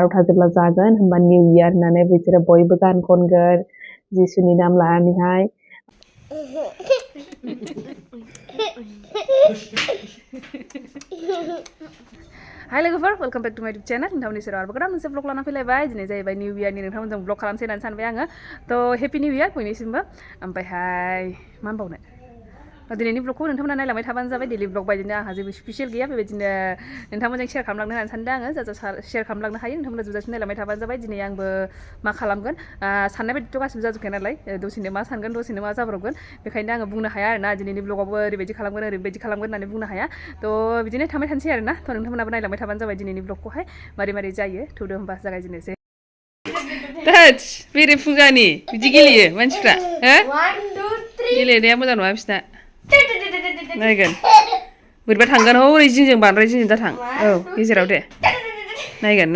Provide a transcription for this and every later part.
12टा जेब्ला जागोन होमबा निउ इयार होननानै बिसोरो बयबो गान खनगोन जिसुनि नाम लानानैहाय Hi लोगोफोर वेलकम बेक टू माय यूट्यूब चैनल नोंथांमोननि सेराव आरोबाव गोदान मोनसे ब्लग लाना फैलायबाय दिनै जाहैबाय निउ इयारनि नोंथांमोनजों ब्लग खालामसै होननानै सानबाय आङो थ' हेपि निउ इयार बयनिसिमबो ओमफ्रायहाय मा होनबावनो दिनैनि ब्लगखौ नोंथांमोना नायलांबाय थाबानो जाबाय डेलि ब्लग बायदिनो आंहा जेबो स्पेशल गैया बेबायदिनो नोंथांमोनजों शेयार खालामलांनो होननानै सानदों आङो जा शेयार खालामलांनो हायो नोंथांमोना जोबजासिम नायलांबाय थाबानो जाबाय दिनै आंबो मा खालामगोन साननाय बायदिथ' गासिबो जाजोबखाया नालाय दसेनो मा सानगोन दसेनो मा जाब्रबगोन बेखायनो आङो बुंनो हाया आरोना दिनैनि ब्लगावबो ओरैबायदि खालामगोन होननानै बुंनो हाया थ' बिदिनो थांबाय थानोसै आरोना थ' नोंथांमोनाबो नायलांबाय थाबानो जाबाय दिनैनि ब्लगखौहाय मारै जायो थौदो होमबा जागायजेननोसै थोद बेरे फुंजानि बिदि गेलेयो मानसिफ्रा हो गेलेनाया मोजां नङा बिसिना नायगोन बोरैबा थांगोन हरै जिंजों बांद्राय जिंजों दा थां औ गेजेराव दे नायगोन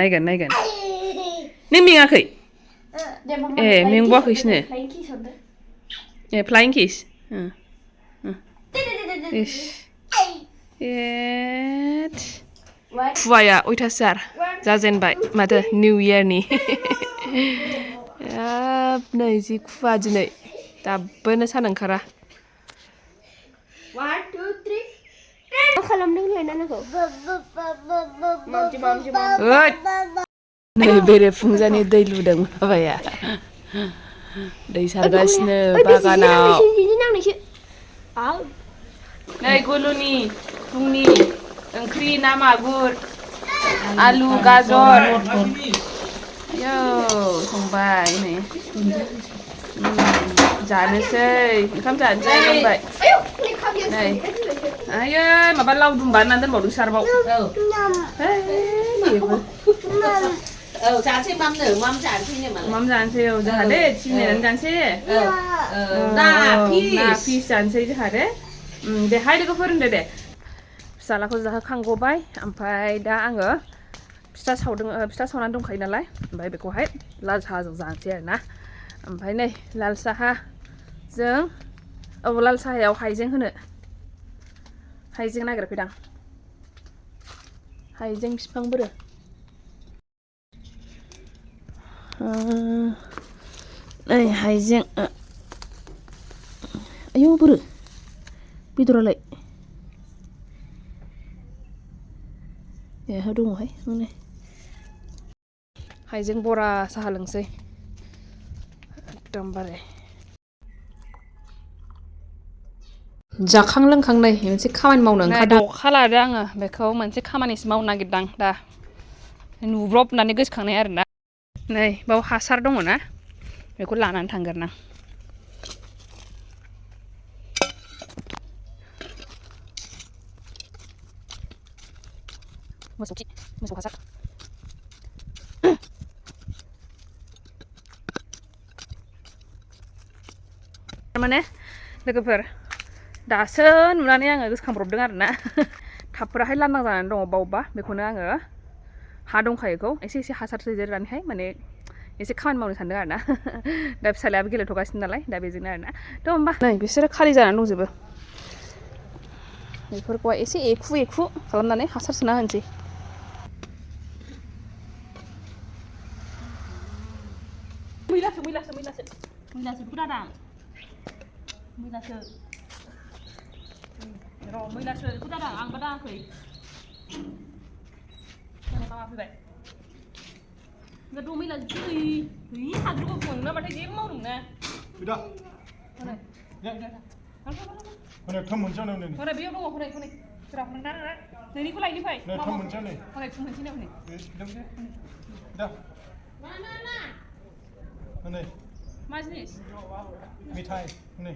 नों मेङाखै ए मेंबावाखैसोनो ए फ्लाइं किस इस एट खुवाया अयथासार जाजेनबाय माथो निउ इयारनि हाब नै जि खुवा दिनै दाबोनो सान ओंखारा मा खालामदों लायनांगौ नै बेरे फुंजानि दै लुदों माबाया दै सारगासिनो बागानाव नै गुलुनि फुंनि ओंख्रि ना मागुर आलु गाजर आयौ संबाय नै जानोसै ओंखाम जानोसै मोनबाय नै आयै माबा लावदुम बानायनानै दोनबावदों सारबाव औ जानोसै माम जानोसै औ जोंहा दे थिनायनानै जानोसै ना फिस जानोसै जोंहा दे हाय लोगोफोर होनदो दे फिसालाखौ जाहोखांगबाय ओमफ्राय दा आङो फिथा सावनानै दंखायो नालाय ओमफ्राय बेखौहाय लाल साहाजों जानोसै आरोना ओमफ्राय नै लाल साहायाव हाइजें नागिरफैदां हाइजें बिफां बोरो नै हाइजें आयौ बोरो बेदरालाय एहा दङहाय नै हाइजें बरा साहा लोंसै एकदमबारे जाखां लोंखां नै मोनसे खामानि मावनो ओंखारदों अखा लादों आङो बेखौ मोनसे खामानिसो मावनो नागिरदां दा नुब्रबनानै गोसोखांनाय आरोना नै बाव हासार दङ ना बेखौ लानानै थांगोन आं मोसौ हासार माने लोगोफोर दासो नुनानै आङो गोसोखांब्रबदों आरोना थाबफोराहाय लांदां जानानै दङ अबेबा बेखौनो आङो हा दंखायोखौ एसे हासार सोदेरनानैहाय माने एसे खामानि मावनो सानदों आरोना दा फिसालायाबो गेलेथ'गासिनो नालाय दा बेजोंनो आरोना थ' होमबा नै बिसोरो खालि जानानै दंजोबो बेफोरखौहाय एसे एखु खालामनानै हासार सोना होनोसै मैलासो बेखौ दादां आंबो दाङाखै मामा फैबाय मैला हाद्रुबो फुङावनो नामाथाय जेबो मावनो मोना हनै थाम मोनसेयावनो हनै बेयाव दङ हनै नोंनिखौ लायनो फै थाम मोनसेयावनो हनै थाम मोनसेनो हनै मा जिनिस मेथाइ हनै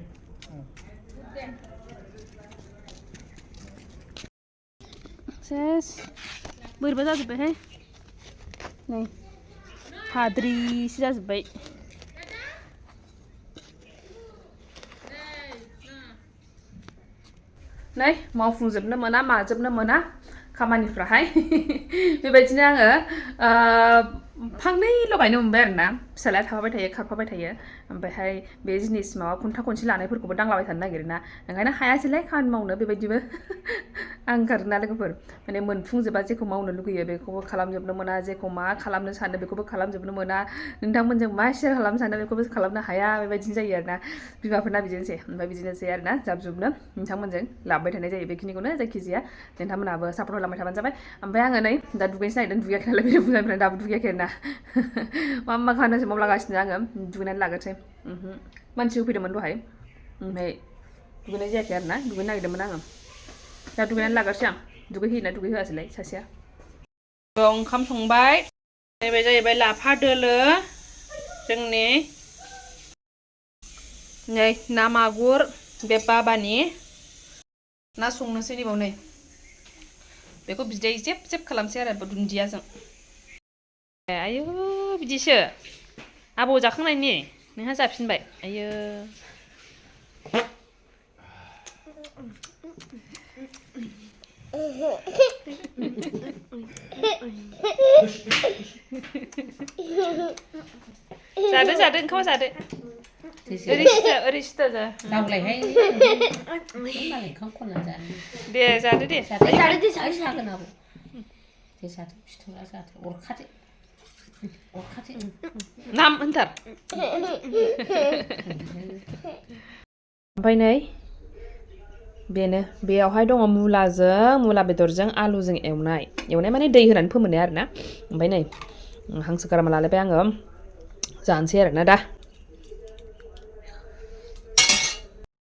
सेस बोरैबा जाजोब्बायहाय नै हाद्रिसो जाजोब्बाय नै मावफुंजोबनो मोना माजोबनो मोना खामानिफ्राहाय बेबायदिनो आङो फांनैल' गायनो मोनबाय आरोना फिसालाया थाफाबाय थायो खारफाबाय थायो ओमफ्रायहाय बे जिनिस माबा खन्था खनसे लानायफोरखौबो दांलाबाय थानो नागिरोना ओंखायनो हायासैलाय खामानि मावनो बेबायदिबो आं ओंखारोना लोगोफोर माने मोनफुंजोबा जेखौ मावनो लुगैयो बेखौबो खालामजोबनो मोना जेखौ मा खालामनो सानो बेखौबो खालामजोबनो मोना नोंथांमोनजों मा शेयार खालामनो सानो बेखौबो खालामनो हाया बेबायदिनो जायो आरोना बिमाफोरना बिदिनोसै ओमफ्राय बिदिनोसै आरोना जाब जुबनो नोंथांमोनजों लाबोबाय थानाय जायो बेखिनिखौनो जायखिजाया नोंथांमोनाबो सापर्ट होलांबाय थाबानो जाबाय ओमफ्राय आङो नै दा दुगैनोसो नागिरदों दुगैयाखै नालाय बे बुंनायनिफ्राय दाबो दुगैयाखै आरोना मा मा खामानिसो मावलागासिनो आङो दुगैनानै लाग्रोसै मानसि होफैदोंमोन दहाय ओमफ्राय दुगैनाय जायाखै आरोना दुगैनो नागिरदोंमोन आङो दा दुगैनानै लाग्रोसै आं दुगैहोयोना दुगैहोआसैलाय सासेया ओंखाम संबाय नैबे जाहैबाय लाफा दोलो जोंनि नै ना मागुर बे बाबानि ना संनोसै नैबाव नै बेखौ बिदै जेब जेब खालामसै आरो दुन्दियाजों आयौ बिदिसो आबौ जाखांनायनि नोंहा जाफिनबाय आयौ जादो जादो ओंखामा जादो ओरै सिथा जा दावलायहाय ओंखाम खनना जानो दे जादो दे सागोन आबौ दे जादो फिथ'ला जादो अरखादो नाम होनथार ओमफ्राय नै बेनो बेयावहाय दङ मुला बेदरजों आलुजों एवनाय माने दै होनानै फोमोननाय आरोना ओमफ्राय नै हांसो गारामा लालायबाय आङो जानोसै आरोना दा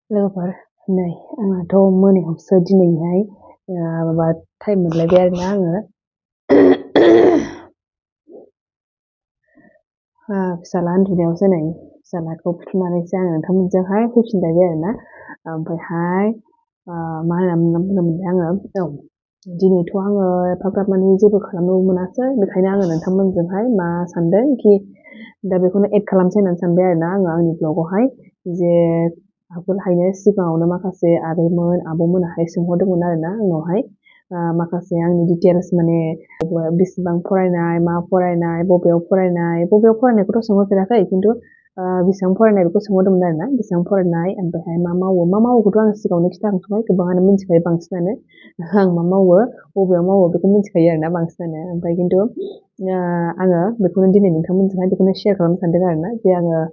लोगोफोर नै आंहाथ' मोनायावसो दिनैहाय माबा टाइम मोनलायबाय आरोना आङो फिसाला उन्दुनायावसो नै फिसालाखौ फुथुनानैसो आङो नोंथांमोनजोंहाय फैफिनलायबाय आरोना ओमफ्रायहाय मा होनोमोनलाय आङो औ दिनैथ' आङो एफाग्राब माने जेबो खालामनो मोनासै बेखायनो आङो नोंथांमोनजोंहाय मा सानदों कि दा बेखौनो एड खालामसै होननानै सानबाय आरोना आङो आंनि ब्लगावहाय जे आगोलहायनो सिगाङावनो माखासे आबैमोन आब'मोनाहाय सोंहरदोंमोन आरोना आंनावहाय माखासे आंनि डिटेल्स माने बेसेबां फरायनाय मा फरायनाय बबेयाव फरायनायखौथ' सोंहरफेराखै खिन्थु बेसेबां फरायनाय बेखौ सोंहरदोंमोन आरोना बेसेबां फरायनाय ओमफ्रायहाय मा मावोखौथ' आं सिगाङावनो खिन्थाखांखाबाय गोबाङानो मिन्थिखायो बांसिनानो आं मा मावो बबेयाव मावो बेखौ मिन्थिखायो आरोना बांसिनानो ओमफ्राय खिन्थु आङो बेखौनो दिनै नोंथांमोनजोंहाय बेखौनो शेयार खालामनो सानदों आरोना जे आङो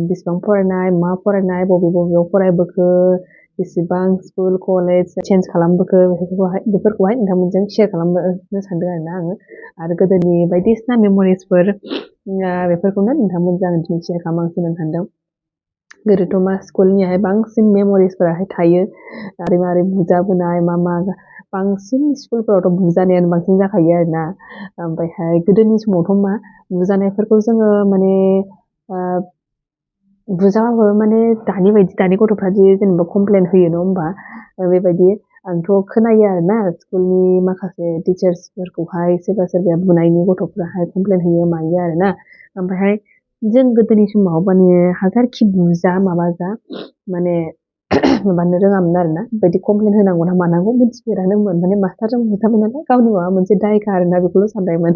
बेसेबां फरायनाय मा फरायनाय बबेयाव फरायबोखो बेसेबां स्कुल कलेज चेन्ज खालामबोखो बेफोरखौहाय नोंथांमोनजों शेयार खालामनो सानदों आरोना आङो आरो गोदोनि बायदिसिना मेम'रिसफोर बेफोरखौनो नोंथांमोनजों आं दिनै शेयार खालामनो सानदों गोदोथ' मा स्कुलनियाहाय बांसिन मेम'रिसफोराहाय थायो मारै बुजाबोनाय मा बांसिन स्कुलफोरावथ' बुजानायानो बांसिन जाखायो आरोना ओमफ्रायहाय गोदोनि समावथ' मा बुजानायफोरखौ जोङो माने बुजाबाबो माने दानि गथ'फ्रा जे जेनेबा कमप्लेन होयो नङा होमबा बेबायदि आंथ' खोनायो आरोना स्कुलनि माखासे टिचार्सफोरखौहाय सोरबाया बुनायनि गथ'फ्राहाय कमप्लेन होयो मायो आरोना ओमफ्रायहाय जों गोदोनि समाव माने हाजारखि बुजा माबा जा माने माबानो रोङामोन आरोना बेबायदि कमप्लेन होनांगौ ना मानांगौ मिथिफेरानोमोन माने मास्टारजों बुजाबाय नालाय गावनि माबा मोनसे दायखा आरोना बेखौल' सानबायमोन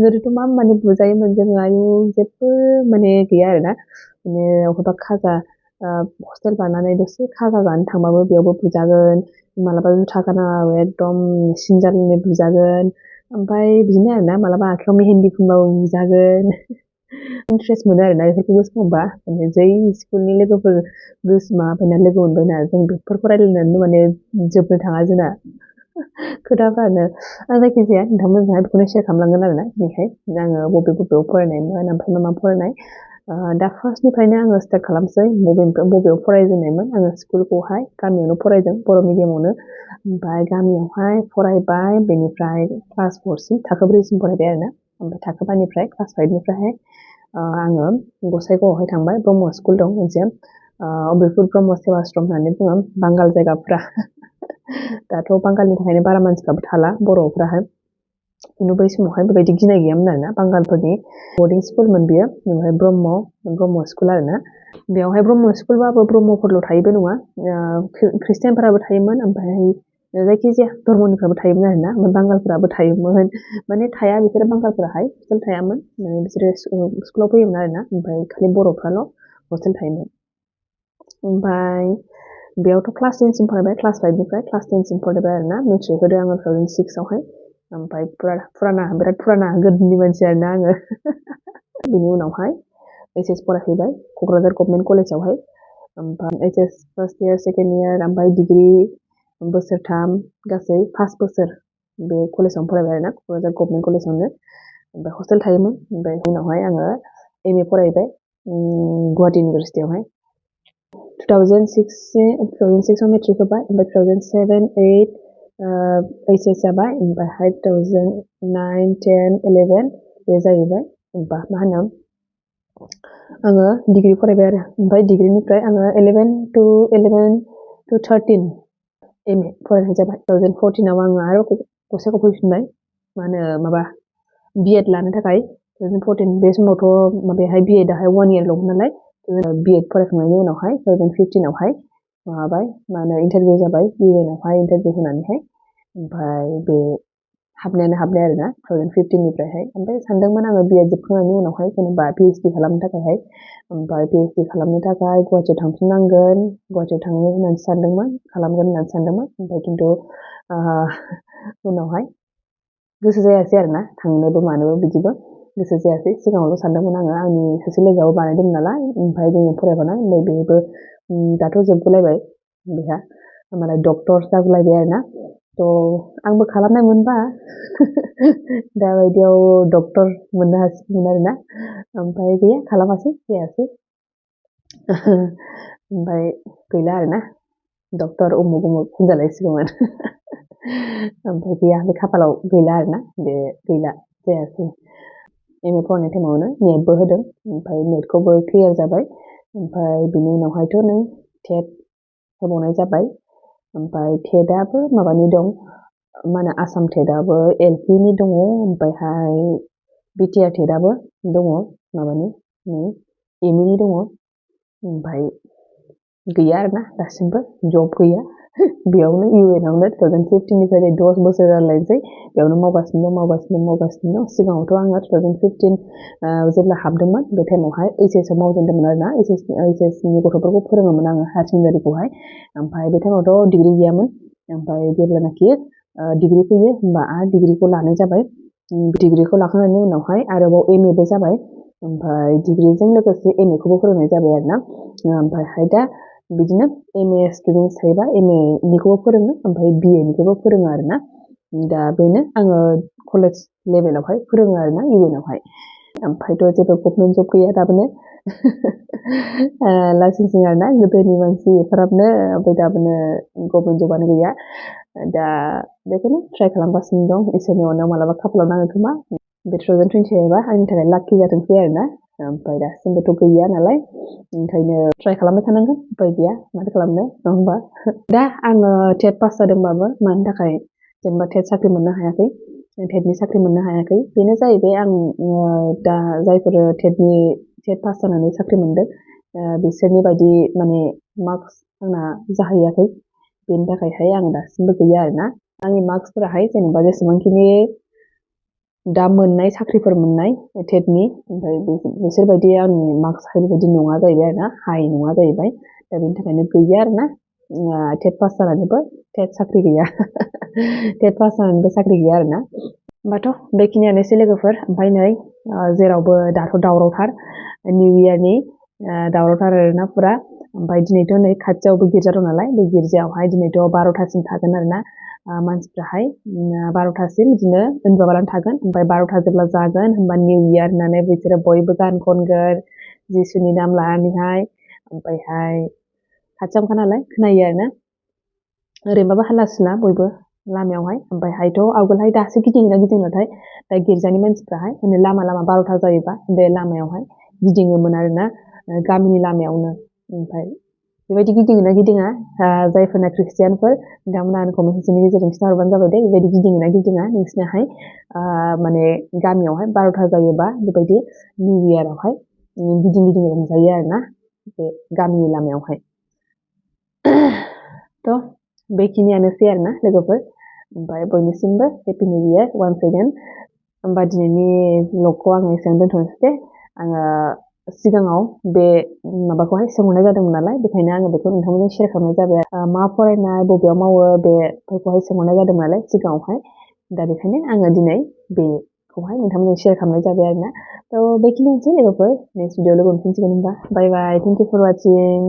गोदोथ' मा माने बुजायोमोन जोङो आयु जेबो माने गैया आरोना माने अबेबा खाजा हस्टेल बारनानै दसे खाजा जानो थांबाबो बेयावबो बुजागोन मालाबा जुथा गानाबाबो एकदम सिनजालनि बुजागोन ओमफ्राय बिदिनो आरोना मालाबा आखाइयाव मेहेन्दी फुनबाबो बुजागोन इन्ट्रेस्ट मोनो आरोना बेफोरखौ गोसोखांबा माने जै स्कुलनि लोगोफोर माबाना लोगो मोनबायना जों बेफोरखौ रायलायनानै माने जोबनो थाङा जोंना खोथाफ्रानो जायखिजाया नोंथांमोनजोंहाय बेखौनो शेयार खालामलांगोन आरोना दिनैहाय आङो बबेयाव फरायनायमोन ओमफ्राय मा फरायनाय दा फार्स्टनिफ्रायनो आङो स्टार्ट खालामसै बबेयाव फरायजेननायमोन आङो स्कुलखौहाय गामियावनो फरायदों बर' मिडियामावनो ओमफ्राय गामियावहाय फरायबाय बेनिफ्राय क्लास 4सिम थाखो 4सिम फरायबाय आरोना ओमफ्राय थाखो 5निफ्राय क्लास 5निफ्रायहाय आङो गसाइगावआवहाय थांबाय ब्रह्म स्कुल दं मोनसे अमृतपुर ब्रह्म सेवाश्रम होननानै बुङो बांगाल जायगाफ्रा दाथ' बांगालनि थाखायनो बारा मानसिफ्राबो थाला बर'फ्राहाय खिन्थु बै समावहाय बेबायदि गिनाय गैयामोन आरोना बांगालफोरनि बर्डिं स्कुलमोन बियो ओमफ्राय ब्रह्म स्कुल आरोना बेयावहाय ब्रह्म स्कुलबाबो ब्रह्मफोरल' थायो बे नङा खृष्टियानफोराबो थायोमोन ओमफ्राय जायखिजाया धर्मनिफ्रायबो थायोमोन आरोना ओमफ्राय बांगालफोराबो थायोमोन माने थाया बिसोरो बांगालफोराहाय हस्टेल थायामोन माने बिसोरो स्कुलाव फैयोमोन आरोना ओमफ्राय खालि बर'फ्राल' हस्टेल थायोमोन ओमफ्राय बेयावथ' क्लास 10सिम फरायबाय क्लास 5निफ्राय क्लास 10सिम फरायबाय आरोना मेट्रिक होदों आङो 2006आवहाय ओमफ्राय बिराद फुराना गोदोनि मानसि आरोना आङो बिनि उनावहाय HS फरायहैबाय क'क्राझार गभर्नमेन्ट कलेजावहाय ओमफ्राय HS first year second year ओमफ्राय डिग्री बोसोरथाम गासै 5 बोसोर बे कलेजावनो फरायबाय आरोना क'क्राझार गभर्नमेन्ट कलेजावनो ओमफ्राय हस्टेल थायोमोन ओमफ्राय उनावहाय आङो MA फरायबाय गुवाहाटी इउनिभारसिटियावहाय 2006आव मेट्रिक होबाय ओमफ्राय 2007, 8 HS जाबाय ओमफ्रायहाय 2009, 10, 11 बे जाहैबाय मा होनो आङो डिग्री फरायबाय आरो ओमफ्राय डिग्रीनिफ्राय आङो 11 to 13 MA फरायनाय जाबाय 2014आव आङो आरो गसाइगाव फैफिनबाय मा होनो माबा B.Ed लानो थाखाय 2014 बे समावथ' माबायाहाय B.Edआहाय 1 yearल'मोन नालाय B.Ed फरायखांनायनि उनावहाय 2015आवहाय माबाबाय मा होनो इन्टारभिउ जाबाय UNआवहाय इन्टारभिउ होनानैहाय ओमफ्राय बे हाबनाय आरोना 2015निफ्रायहाय ओमफ्राय सानदोंमोन आङो B.Ed जोबखांनायनि उनावहाय जेनेबा PhD खालामनो थाखायहाय ओमफ्राय PhD खालामनो थाखाय गुवाहाटीयाव थांफिननांगोन गुवाहाटीयाव थांनो होननानै सानदोंमोन खालामगोन होननानै सानदोंमोन ओमफ्राय खिन्थु उनावहाय गोसो जायासै आरोना थांनोबो मानोबो बिदिबो गोसो जायासै सिगाङावल' सानदोंमोन आङो आंनि सासे लोगोआबो बानायदोंमोन नालाय ओमफ्राय जोङो फरायबानाय ओमफ्राय बेबो दाथ' जोबगुलायबाय बेहा मालाय डक्टर जागुलायबाय आरोना थ' आंबो खालामनाय मोनबा दाबायदियाव डक्टर मोननो हासिगौमोन आरोना ओमफ्राय गैया खालामासै जायासै ओमफ्राय गैला आरोना डक्टर उमुक होनजालायसिगौमोन ओमफ्राय गैया बे खाफालाव गैला आरोना बे गैला जायासै MA फरायनाय टाइमावनो नेटबो होदों ओमफ्राय नेटखौबो क्लियार जाबाय ओमफ्राय बिनि उनावहायथ' नै टेट होबावनाय जाबाय ओमफ्राय टेटआबो माबानि दं मा होनो आसाम टेटआबो LPनि दङ ओमफ्रायहाय BTR टेटआबो दङ माबानि MEनि दङ ओमफ्राय गैया आरोना दासिमबो जब गैया बेयावनो UNआवनो 2015निफ्राय 10 बोसोर जालायनोसै बेयावनो मावगासिनो दं सिगाङावथ' आङो 2015 जेब्ला हाबदोंमोन बे टाइमावहाय HSआव मावजेनदोंमोन आरोना HSनि गथ'फोरखौ फोरोङोमोन आङो हायार सेकेन्डारिखौहाय ओमफ्राय बे टाइमावथ' डिग्री गैयामोन ओमफ्राय जेब्लानाखि डिग्री फैयो होमबा आरो डिग्रीखौ लानाय जाबाय डिग्रीखौ लाखांनायनि उनावहाय आरोबाव MAबो जाबाय ओमफ्राय डिग्रीजों लोगोसे MAखौबो फोरोंनाय जाबाय आरोना ओमफ्रायहाय दा बिदिनो MA स्टुडेन्टस थायोबा MAनिखौबो फोरोङो ओमफ्राय BAनिखौबो फोरोङो आरोना दा बेनो आङो कलेज लेभेलावहाय फोरोङो आरोना UNआवहाय ओमफ्रायथ' जेबो गभर्नमेन्ट जब गैया दाबोनो लासिंसिं आरोना गोदोनि मानसि एफाराबनो ओमफ्राय दाबोनो गभर्नमेन्ट जबानो गैया दा बेखौनो ट्राइ खालामगासिनो दं इसोरनि अननायाव मालाबा खाफालाव नाङो खोमा बे 2025 आंनि थाखाय लाखि जाथोंसै आरोना ओमफ्राय दासिमबोथ' गैया नालाय ओंखायनो ट्राइ खालामबाय थानांगोन उपाय गैया माथो खालामनो नङा होमबा दा आङो टेट पास जादोंबाबो मानि थाखाय जेनेबा टेट साख्रि मोननो हायाखै टेटनि साख्रि मोननो हायाखै बेनो जाहैबाय आं दा जायफोर टेट पास जानानै साख्रि मोनदों बिसोरनि बायदि माने मार्क्स आंना जाहैयाखै बेनि थाखायहाय आं दासिमबो गैया आरोना आंनि मार्क्सफोराहाय जेनेबा जेसेबांखिनि दा मोननाय साख्रिफोर मोननाय टेटनि ओमफ्राय बिसोरबायदि आंनि मार्क्सआ बेबायदि नङा जाहैबाय आरोना हाइ नङा जाहैबाय दा बेनि थाखायनो गैया आरोना टेट पास जानानैबो टेट साख्रि गैया टेट पास जानानैबो साख्रि गैया आरोना होमबाथ' बेखिनियानोसै लोगोफोर ओमफ्राय नै जेरावबो दाथ' दावरावथार निउ इयारनि दावरावथार आरोना फुरा ओमफ्राय दिनैथ' नै खाथियावबो गिर्जा दं नालाय बे गिर्जायावहाय दिनैथ' 12थासिम थागोन आरोना मानसिफ्राहाय 12थासिम बिदिनो उन्दुआबालानो थागोन ओमफ्राय 12था जेब्ला जागोन होमबा निउ इयार होननानै बिसोरो बयबो गान खनगोन जिसुनि नाम लानानैहाय ओमफ्रायहाय खाथियावनोखा नालाय खोनायो आरोना ओरैनोबाबो हाल्ला सिला बयबो लामायावहाय ओमफ्रायहायथ' आवगोलहाय दासो गिदिङोना गिदिंनाथाय दा गिर्जानि मानसिफ्राहाय माने लामा 12था जायोबा बे लामायावहाय गिदिङोमोन आरोना गामिनि लामायावनो ओमफ्राय बेबायदि गिदिङोना गिदिङा जायफोरना ख्रिस्टियानफोर बिथांमोना कमेन्ट सेक्सननि गेजेरजों खिन्थाहरबानो जाबाय दे बेबायदि गिदिङोना गिदिङा नोंसिनाहाय माने गामियावहाय 12था जायोबा बेबायदि निउ इयारावहाय गिदिं गिदिं रंजायो आरोना बे गामिनि लामायावहाय थ' बेखिनियानोसै आरोना लोगोफोर ओमफ्राय बयनिसिमबो happy new year once again होमबा दिनैनि ब्लगखौ आङो एसेबां दोनथ'नोसै दे आङो सिगाङाव बे माबाखौहाय सोंहरनाय जादोंमोन नालाय बेखायनो आङो बेखौ नोंथांमोनजों शेयार खालामनाय जाबाय मा फरायनाय बबेयाव मावो बेफोरखौहाय सोंहरनाय जादोंमोन नालाय सिगाङावहाय दा बेखायनो आङो दिनै बेखौहाय नोंथांमोनजों शेयार खालामनाय जाबाय आरोना थ' बेखिनियानोसै लोगोफोर नेक्स्ट भिडिअ लोगो मोनफिनसिगोन होनबा बाय बाय थेंक इउ फर वाचिं